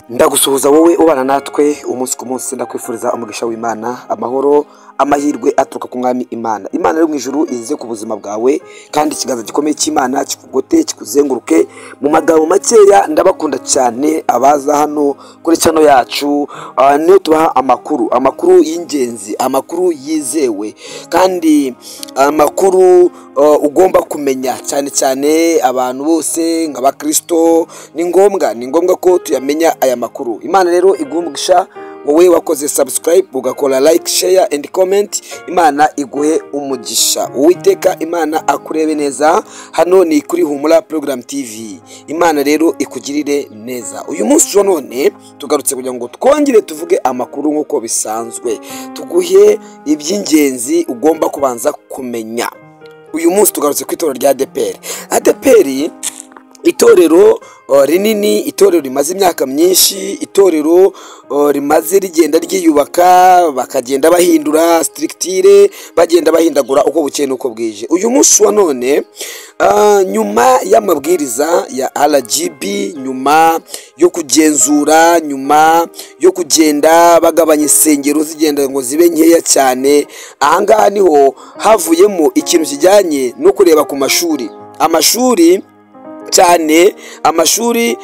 Ndagusuhuza wowe ubana natwe umunsi ku munsi, ndakwifuriza umugisha w'Imana, amahoro, amahirwe aturuka ku Mwami Imana. Imana yo mu ijuru ize ku buzima bwawe, kandi ikiganza gikomeye cy'Imana kikugote, kikuzenguruke. Mu magambo makeya, ndabakunda cyane abaza hano kuri channel yacu, niyo tubaha amakuru, amakuru y'ingenzi, amakuru yizewe, kandi amakuru ugomba kumenya, cyane cyane abantu bose nk'abakristo. Ni ngombwa ko tuyamenya aya makuru. Imana rero iguhe umugisha, wowe wakoze subscribe, ugakora like, share and comment. Imana iguhe umugisha, Uwiteka Imana akurebe neza. Hano ni kuri Humura Program TV. Imana rero ikugirire neza. Uyu munsi wa none tugarutse kugira ngo twongere tuvuge amakuru nk'uko bisanzwe, tuguhe iby'ingenzi ugomba kubanza kumenya. Uyu munsi tugarutse ku itorero rya ADEPR. ADEPR, itorero rinini, itorero rimaze imyaka myinshi, itorero rimaze rigenda ryiyubaka, bakagenda bahindura structure, bagenda bahindagura uko bukeye n'uko bwije. Uyu munsi wa none, nyuma y'amabwiriza ya RGB, nyuma yo kugenzura, nyuma yo kugenda bagabanya insengero zigenda ngo zibe nkeya cyane, ahangaha niho havuyemo ikintu kijyanye no kureba ku mashuri, amashuri cyane, amashuri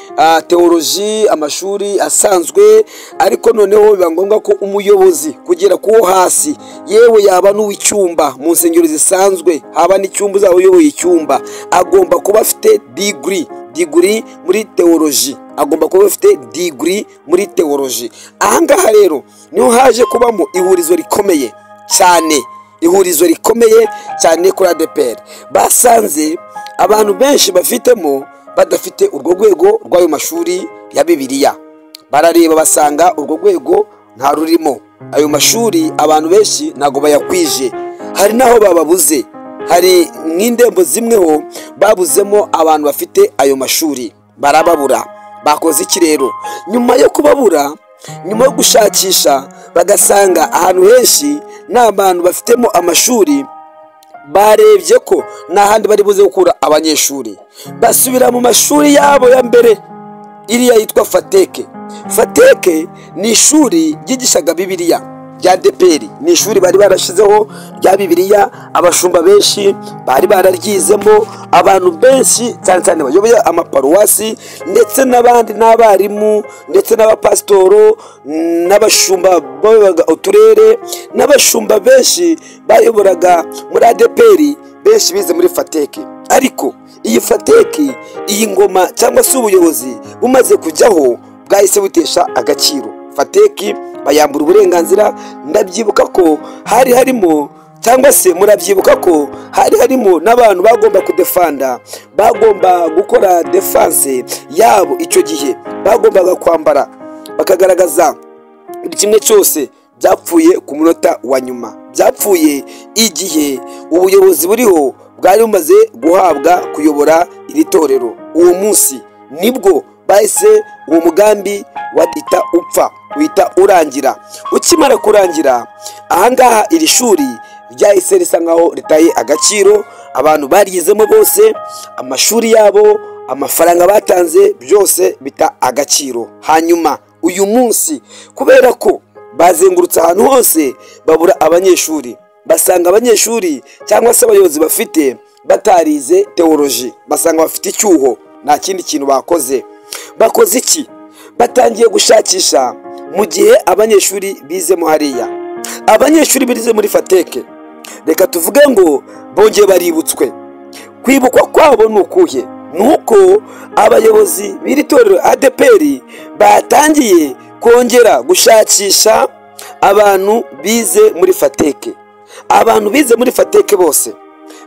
théologie, amashuri asanzwe. Ariko noneho biba ngombwa ko umuyobozi kugera ku wo hasi, yewe yaba n'uw'icyumba mu nsengero zisanzwe, haba n'icyumba, uzaba uyoboye icyumba, agomba kuba afite degree muri théologie, agomba kuba afite degree muri théologie. Ahangaha rero niho haje kubamo ihurizo rikomeye cyane, ihurizo rikomeye cyane kuri ADEPR. Basanze abantu benshi bafitemo badafite urwo rwego rw'ayo mashuri ya Bibiliya. Barareba basanga urwo rwego nta rurimo. Ayo mashuri abantu benshi ntabwo bayakwije. Hari n'aho bababuze, hari nk'indembo zimweho babuzemo abantu bafite ayo mashuri, barababura. Bakoze iki rero nyuma yo kubabura? Nyuma yo gushakisha bagasanga ahantu henshi nta bantu bafitemo amashuri, barebye ko nta handi bari buze gukura abanyeshuri, basubira mu mashuri yabo ya mbere, iriya yitwa FATEC. FATEC ni ishuri ryigishaga Bibiliya rya ADEPR, ni ishuri bari barashyizeho rya Bibiliya. Abashumba benshi bari bararyizemo, abantu benshi cyane cyane bayoboye amaparuwasi, ndetse n'abandi n'abarimu, ndetse n'abapasitoro, n'abashumba bayoboraga uturere, n'abashumba benshi bayoboraga muri ADEPR, benshi bize muri FATEC. Ariko iyi FATEC, iyi ngoma cyangwa se ubuyobozi bumaze kujyaho, bwahise butesha agaciro FATEC, bayambura uburenganzira. Ndabyibuka ko hari harimo, cyangwa se murabyibuka ko hari harimo n'abantu bagomba kudefanda, bagomba gukora défense yabo. Icyo gihe bagombaga kwambara bakagaragaza buri kimwe cyose. Byapfuye ku munota wa nyuma, byapfuye igihe ubuyobozi buriho bwari bumaze guhabwa kuyobora iri torero. Uwo munsi nibwo bahise uwo mugambi wahita upfa, uhita urangira. Ukimara kurangira, ahangaha iri shuri ryahise risa nkaho ritaye agaciro. Abantu baryizemo bose, amashuri yabo, amafaranga batanze, byose bita agaciro. Hanyuma uyu munsi, kubera ko bazengurutse ahantu hose babura abanyeshuri, basanga abanyeshuri cyangwa se abayobozi bafite batarize théologie, basanga bafite icyuho, nta kindi kintu bakoze. Bakoze iki? Batangiye gushakisha mu gihe abanyeshuri bizemo hariya, abanyeshuri bize muri FATEC. Reka tuvuge ngo bongeye baributswe. Kwibukwa kwabo ni ukuhe? Ni uko abayobozi b'iri torero ADEPR batangiye kongera gushakisha abantu bize muri FATEC. Abantu bize muri FATEC bose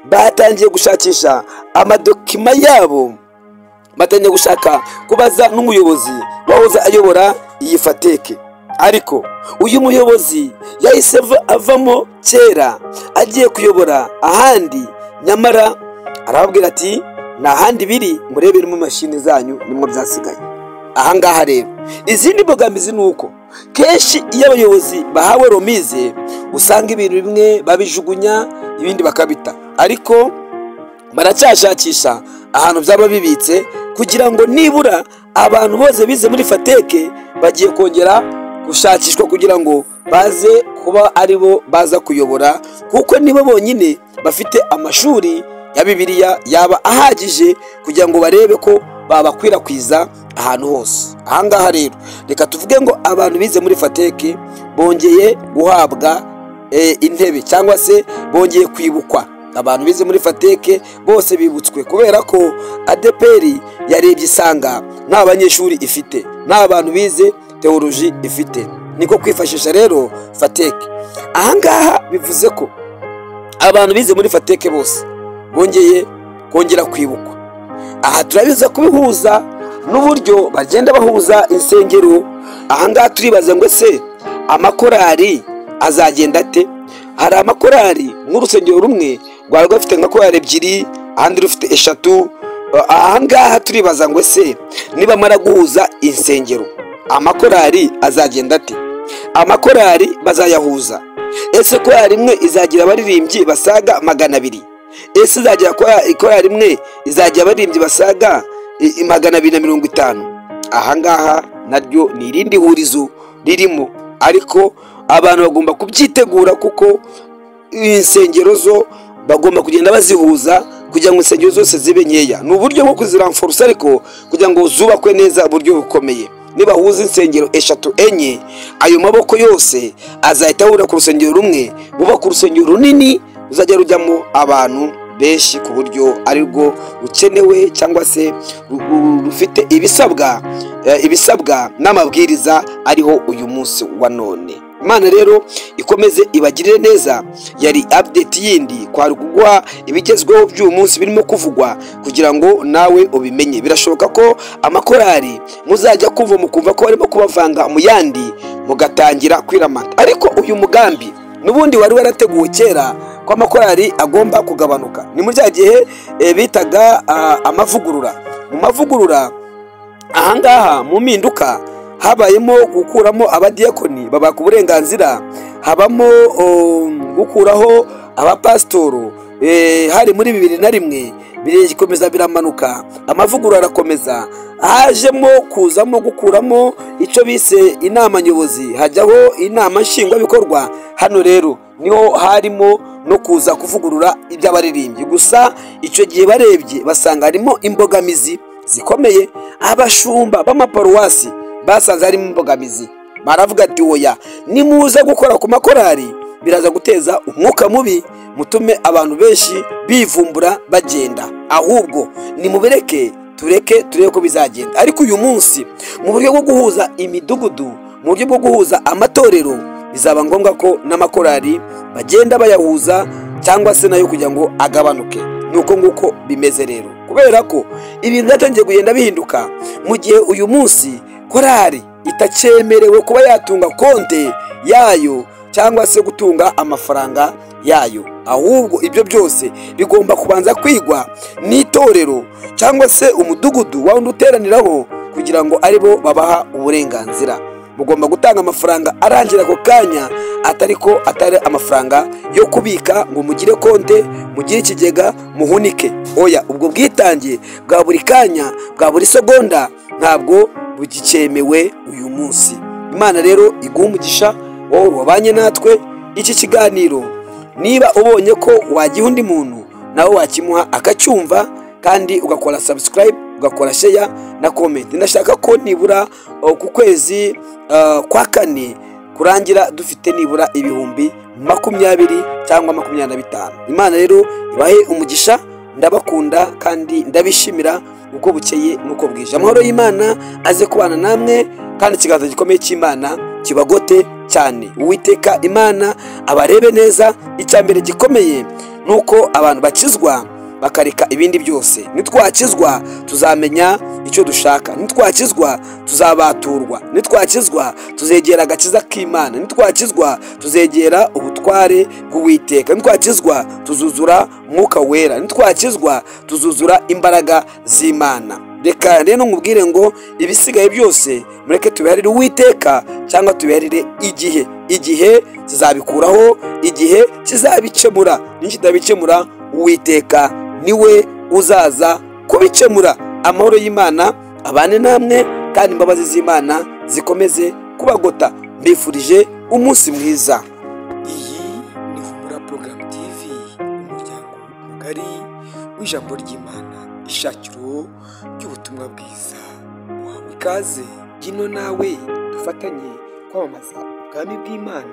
batangiye gushakisha ama documents yabo, batangiye gushaka kubaza n'umuyobozi wahoze ayobora iyi FATEC. Ariko uyu muyobozi yahise avamo kera agiye kuyobora ahandi. Nyamara arababwira ati: "Nta handi biri, murebere mu mashini zanyu, nimwo byasigaye." Ahangaha rero izindi mbogamizi ni uko kenshi iyo abayobozi bahawe remise, usanga ibintu bimwe babijugunya, ibindi bakabita. Ariko baracyashakisha ahantu byaba bibitse kugira ngo nibura Abantu bose bize muri FATEC bagiye kongera gushakishwa kugira ngo baze kuba aribo baza kuyobora, kuko nibo bonyine bafite amashuri ya Bibiliya yaba ahagije kugira ngo barebe ko babakwirakwiza ahantu hose. Ahangaha rero reka tuvuge ngo abantu bize muri FATEC bongeye guhabwa intebe cyangwa se bongeye kwibukwa. Abantu bize muri FATEC bose bibutswe kubera ko ADEPR yarebye isanga nta banyeshuri ifite, nta bantu bize teoloji ifite, niko kwifashisha rero FATEC. Ahangaha bivuze ko abantu bize muri FATEC bose bongeye kongera kwibukwa. Aha turabiza kubihuza n'uburyo bagenda bahuza insengero. Ahangaha turibaza ngo se amakorari azagenda ate? Hari amakorari nk'urusengero rumwe rwari rufite nka korari 2, ahandi rufite 3. Ahangaha turibaza ngo se nibamara guhuza insengero amakorari azagenda ate? Amakorari bazayahuza. Ese korari imwe izagira abaririmbyi basaga 200? Ese izagira korari imwe izagira abaririmbyi basaga 250? Ahangaha naryo ni irindi hurizo ririmo, ariko abantu bagomba kubyitegura kuko insengero zo bagomba kugenda bazihuza kugira ngo insengero zose zibe nkeya. Ni uburyo bwo kuziramforsa ariko kugira ngo zubakwe neza uburyo bukomeye. Nibahuza insengero 3, 4, ayo maboko yose azahita ahura ku rusengero rumwe, bubaka urusengero runini ruzajya rujyamo abantu benshi ku buryo arirwo rukenewe cyangwa se rufite ibisabwa n'amabwiriza ariho uyu munsi wa none. Imana rero ikomeze ibagirire neza. Yari update yindi kwari kuguha ibigezweho by'uyu munsi birimo kuvugwa kugira ngo nawe ubimenye. Birashoboka ko amakorari muzajya kumva mukumva ko barimo kubavanga mu yandi mugatangira kwiramata, ariko uyu mugambi n'ubundi wari warateguwe kera ko amakorari agomba kugabanuka. Ni muri cya gihe bitaga amavugurura. Mu mavugurura ahangaha mu mpinduka habayemo gukuramo abadiyakoni babaka uburenganzira, habamo gukuraho abapasitoro, hari muri 2001 bikomeza biramanuka, amavugurura arakomeza, hajemo kuzamo gukuramo icyo bise inama nyobozi, hajyaho inama nshingwabikorwa. Hano rero niho harimo no kuza kuvugurura iby'abaririmbyi. Gusa icyo gihe barebye basanga harimo imbogamizi zikomeye. Abashumba b'amaparuwasi basanze harimo imbogamizi, baravuga ati oya, nimuza gukora ku makorari biraza guteza umwuka mubi, mutume abantu benshi bivumbura bagenda, ahubwo nimubereke tureke turebe ko bizagenda. Ariko uyu munsi mu buryo bwo guhuza imidugudu, mu buryo bwo guhuza amatorero, bizaba ngombwa ko n'amakorari bagenda bayahuza cyangwa se nayo kugira ngo agabanuke. Nuko nguko bimeze rero, kubera ko ibintu byatangiye kugenda bihinduka. Mu gihe uyu munsi korari itacemerewe kuba yatunga konte yayo cyangwa se gutunga amafaranga yayo, ahubwo ibyo byose bigomba kubanza kwigwa n'itorero cyangwa se umudugudu wa wundi uteraniraho kugira ngo aribo babaha uburenganzira. Mugomba gutanga amafaranga arangira ako kanya, atari ko atari amafaranga yo kubika ngo mugire konte, mugire ikigega, muhunike. Oya, ubwo bwitange bwa buri kanya, bwa buri segonda ntabwo bugikemewe uyu munsi. Imana rero iguhe umugisha wowe wabanye natwe iki kiganiro. Niba ubonye ko wagiha undi muntu nawe wakimuha akacyumva, kandi ugakora subscribe, ugakora share na comment. Ndashaka ko nibura ku kwezi kwa kane kurangira dufite nibura 20,000 cyangwa 25. Imana rero ibahe umugisha, ndabakunda kandi ndabishimira uko bukeye nuko bwije. Amahoro y'Imana aze kubana namwe, kandi ikiganza gikomeye cy'Imana kibagote cyane. Uwiteka Imana abarebe neza. Icyambere gikomeye nuko abantu bakizwa bakareka ibindi byose. Nitwakizwa tuzamenya icyo dushaka, nitwakizwa tuzabaturwa, nitwakizwa tuzegera agakiza k'Imana, nitwakizwa tuzegera ubutware bw'Uwiteka, nitwakizwa tuzuzura Mwuka Wera, nitwakizwa tuzuzura imbaraga z'Imana. Reka rero nkubwire ngo ibisigaye byose mureke tubiharire Uwiteka cyangwa tubiharire igihe. Igihe kizabikuraho, igihe kizabikemura. Nikitabikemura Uwiteka niwe uzaza kubikemura. Amahoro y'Imana abane namwe, kandi imbabazi z'Imana zikomeze kubagota. Mbifurije umunsi mwiza. Iyi ni Humura Program TV, umuryango mugari w'ijambo ry'Imana, ishakiro ry'ubutumwa bwiza. Wawe ikaze, ngwino nawe dufatanye kwamamaza ubwami bw'Imana.